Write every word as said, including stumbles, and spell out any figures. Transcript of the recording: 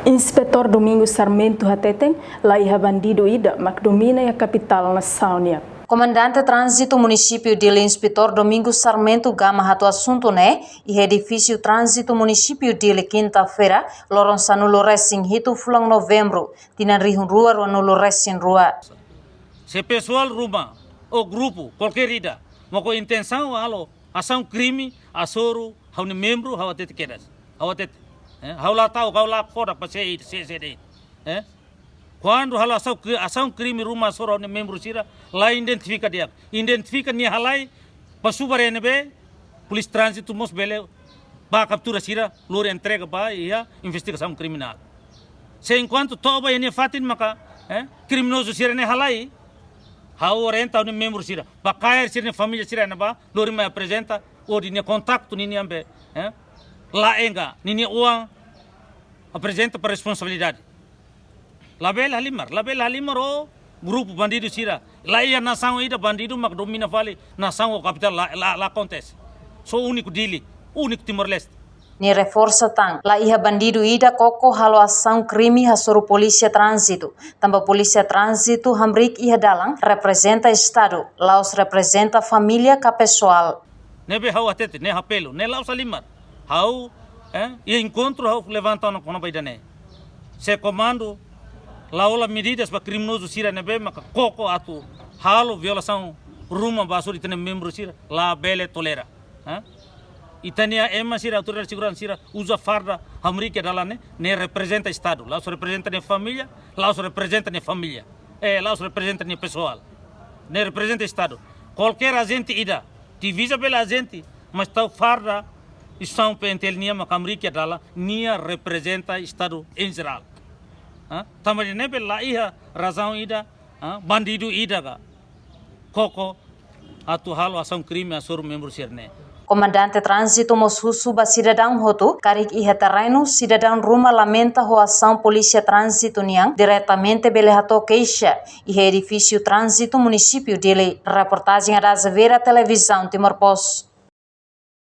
Inspetór Domingos Sarmento hateten, laiha bandidu ida mak domina iha kapitál nasaun nian. Komandante Tránzitu Munisípiu Dili, Inspetór Domingos Sarmento Gama, hato'o asuntu ne'e iha edifísiu Tránzitu Munisípiu Dili, kinta-feira, loron sanulu-resin-hitu fulan Novembru, tinan rihun rua ruanulu-resin-rua. Se pesoál ruma ou grupu kualkér ida maka ho intensaun halo asaun krime hasoru ha'u-nia membru, ha'u hatete kedas. Ha'u hatete. Eh, ha'u la ta'uk, ha'u la kodak ba se ida, se, se de'it. Eh? Kuandu halo asaun kri-, asaun krime ruma hasoru ha'u-nia membru sira, la identifika di'ak. Identifika nia halai, ba subar iha ne'ebé, polísia tránzitu mós bele bá kaptura sira, lori entrega ba iha investigasaun kriminál. Se enkuantu to'o ba iha nia fatin maka, eh, kriminozu sira-ne'e halai, ha'u orienta ha'u-nia membru sira, bá kaer sira-nia família sira iha ne'ebá, lori mai aprezenta, hodi nia kontaktu ninian be, eh, la enga, ninia oan, aprezenta ba responsabilidade. Labele halimar, labele halimar ho grupu bandidu sira. Laiha nasaun ida bandidu mak domina fali nasaun ou kapitál, la, la, la akontese. Só úniku Dili, úniku Timor-Leste. Nia reforsa tan, laiha bandidu ida koko halo asaun krime hasoru polísia tránzitu. Tanba polísia tránzitu hamriik iha dalan, reprezenta Estadu, la'ós reprezenta família ka pesoál. Ne'ebé ha'u hatete, ne'e apelu, ne'e la'ós halimar. Ha'u, eh, iha enkontru ha'u levanta ona kona-ba ida-ne'e. Se komandu la hola medidas ba kriminozu sira ne'ebé maka koko atu halo violasaun ruma ba hasoru ita-nia membru sira, labele tolera. Eh? Ita-nia ema sira, autoridade seguransa sira, uza farda, hamriik iha dalan ne'e, ne'e reprezenta Estadu. La'ós reprezenta nia família, la'ós reprezenta nia família. Eh, la'ós reprezenta nia pesoál. Ne'e reprezenta Estadu. Kualkér ajente ida, diviza bele ajente, mas tau farda, instituisaun P N T L nian mak hamriik iha dalan, nia reprezenta Estadu em geral. Ah, tanba ne'ebé laiha razaun ida, ah, bandidu ida ka koko atu halo asaun krime hasoru membru sira-ne'e. Komandante Tránzitu mós husu ba sidadaun hotu, karik iha terrenu sidadaun ruma lamenta ho asaun polísia tránzitu nian, diretamente bele hato'o keixa iha edifísiu Tránzitu Munisípiu Dili. Reportajen Ada Azevedo, Televizaun Timor Post.